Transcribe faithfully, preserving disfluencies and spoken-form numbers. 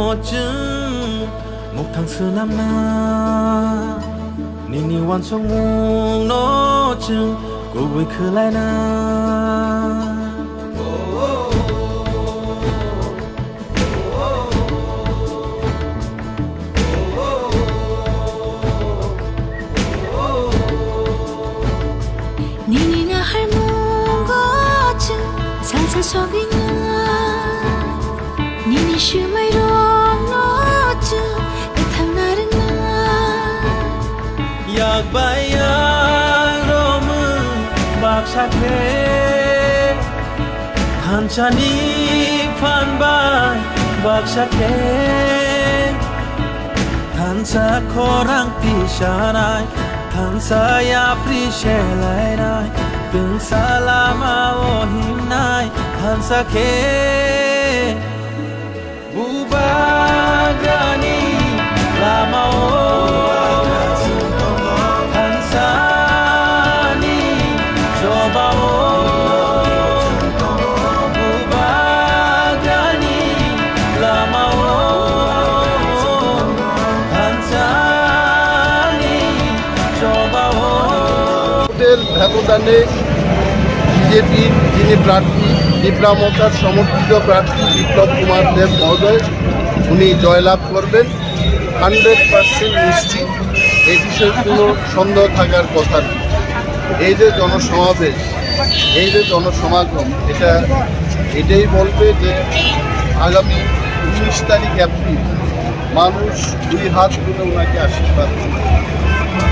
Chwng mukthang swnamna, nini uansukmungno chwng kubui khwlaina. Nini naharmungo chwng salsa sogwina. Nini swmairokno chwng kwthang narwkna. Yak bai yak romwi baksa khe, thansani phan bai baksa khe. Thansa khorang tisanai, thansa yapri selainai, twngsa lama o himnai, thansa khe bubagrani lama o, thansani choba o. Bubagrani lama o, thansani choba o. ভোটের ব্যবধানে বিজেপির যিনি প্রার্থী, বিপ্লব মতার সমর্থিত প্রার্থী বিপ্লব কুমার দেব মহোদয়, উনি জয়লাভ করবেন। হান্ড্রেড পার্সেন্ট নিশ্চিত, এ বিষয়ে কোনো সন্দেহ থাকার কথা নেই। এই যে জনসমাবেশ, এই যে জনসমাগম, এটা এটাই বলবে যে আগামী উনিশ তারিখ এপ্রিল মানুষ দুই হাত তুলে ওনাকে আশীর্বাদ করবে।